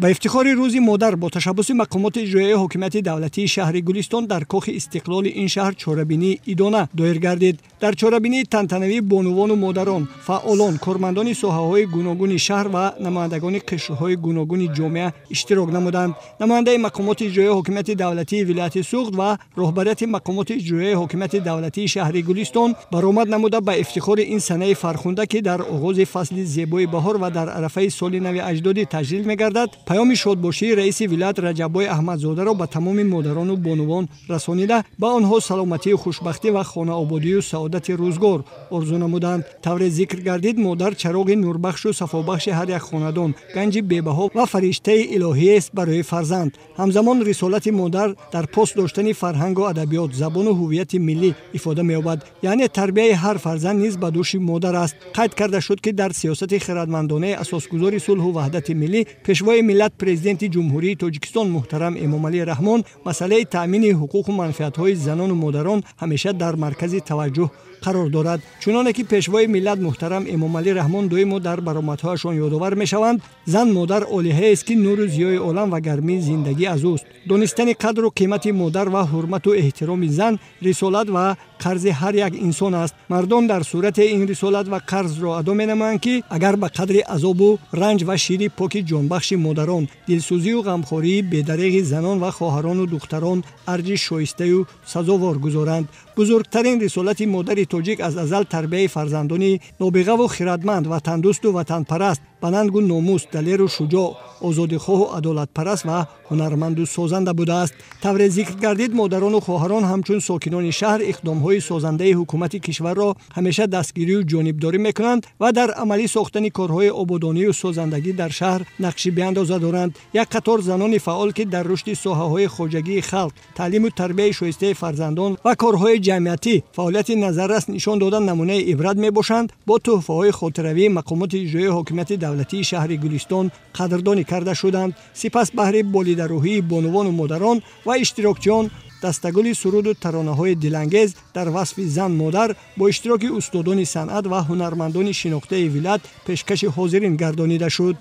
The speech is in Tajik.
Ба ифтихори рӯзи модар бо ташаббуси мақомоти иҷроияи ҳокимияти давлатии шаҳри Гулистон дар кохи Истиқлоли ин шаҳр чорабинии идона доир гардид. Дар чорабинии тантанавӣ бонувону модарон, фаъолон, кормандони соҳаҳои гуногуни шаҳр ва намояндагони қишрҳои гуногуни ҷомеа иштирок намуданд. Намояндаи мақомоти иҷроияи ҳокимияти давлатии вилояти Суғд ва роҳбарияти мақомоти иҷроияи ҳокимияти давлатии шаҳри Гулистон баромад намуда ба ифтихори ин санаи фархунда, ки дар оғози фасли зебои баҳор ва дар арафаи соли нави аҷдодӣ таҷлил мегардад, паёми шодбошии раиси вилоят Раҷаббой Аҳмадзодаро ба тамоми модарону бонувон расонида, ба онҳо саломатию хушбахтӣ ва хонаободию саодати рӯзгор орзу намуданд. Тавре зикр гардид, модар чароғи нурбахшу сафобахши ҳар як хонадон, ганҷи бебаҳо ва фариштаи илоҳиест барои фарзанд. Ҳамзамон рисолати модар дар пос доштани фарҳангу адабиёт, забону ҳуввияти миллӣ ифода меёбад, яъне тарбияи ҳар фарзанд низ ба дӯши модар аст. Қайд карда шуд, ки дар сиёсати хирадмандонаи асосгузори сулҳу ваҳдати миллӣ, пешвои миллат, президенти Ҷумҳурии Тоҷикистон муҳтарам Эмомалӣ Раҳмон масъалаи таъмини ҳуқуқу манфиатҳои занону модарон ҳамеша дар маркази таваҷҷӯҳ қарор дорад. Чуноне ки пешвои миллат муҳтарам Эмомалӣ Раҳмон доимо дар баромадҳояшон ёдовар мешаванд, зан модар олиҳаест, ки нуру зиёи олам ва гармии зиндагӣ аз ӯст. Донистани қадру қимати модар ва ҳурмату эҳтироми зан рисолат ва қарзи ҳар як инсон аст. Мардон дар сурате ин рисолат ва қарзро адо менамоянд, ки агар ба қадри азобу ранҷ ва шири поки ҷонбахши модарон, дилсӯзию ғамхории бедареғи занон ва хоҳарону духтарон арҷи шоистаю сазовор гузоранд. Бузургтарин рисолати модари тоҷик аз азал тарбияи фарзандони нобиғаву хирадманд, ватандӯсту ватанпараст, ба нангу номус, далеру шуҷоъ, озодихоҳу адолатпараст ва ҳунарманду созанда будааст. Тавре зикр гардид, модарону хоҳарон ҳамчун сокинони шаҳр иқдомҳои созандаи ҳукумати кишварро ҳамеша дастгирию ҷонибдорӣ мекунанд ва дар амалӣ сохтани корҳои ободонию созандагӣ дар шаҳр нақши беандоза доранд. Як қатор занони фаъол, ки дар рушди соҳаҳои хоҷагии халқ, таълиму тарбияи шоистаи фарзандон ва корҳои ҷамъиятӣ фаъолияти назаррас нишон дода, намунаи ибрат мебошанд, бо тӯҳфаҳои хотиравии мақомоти иҷроияи ҳокимияти давлатии шаҳри Гулистон қадрдонӣ карда шуданд. Сипас баҳри болидарӯҳии бонувону модарон ва иштирокчиён дастагули суруду таронаҳои дилангез дар васфи зан модар бо иштироки устодони санъат ва ҳунармандони шинохтаи вилоят пешкаши ҳозирин гардонида шуд.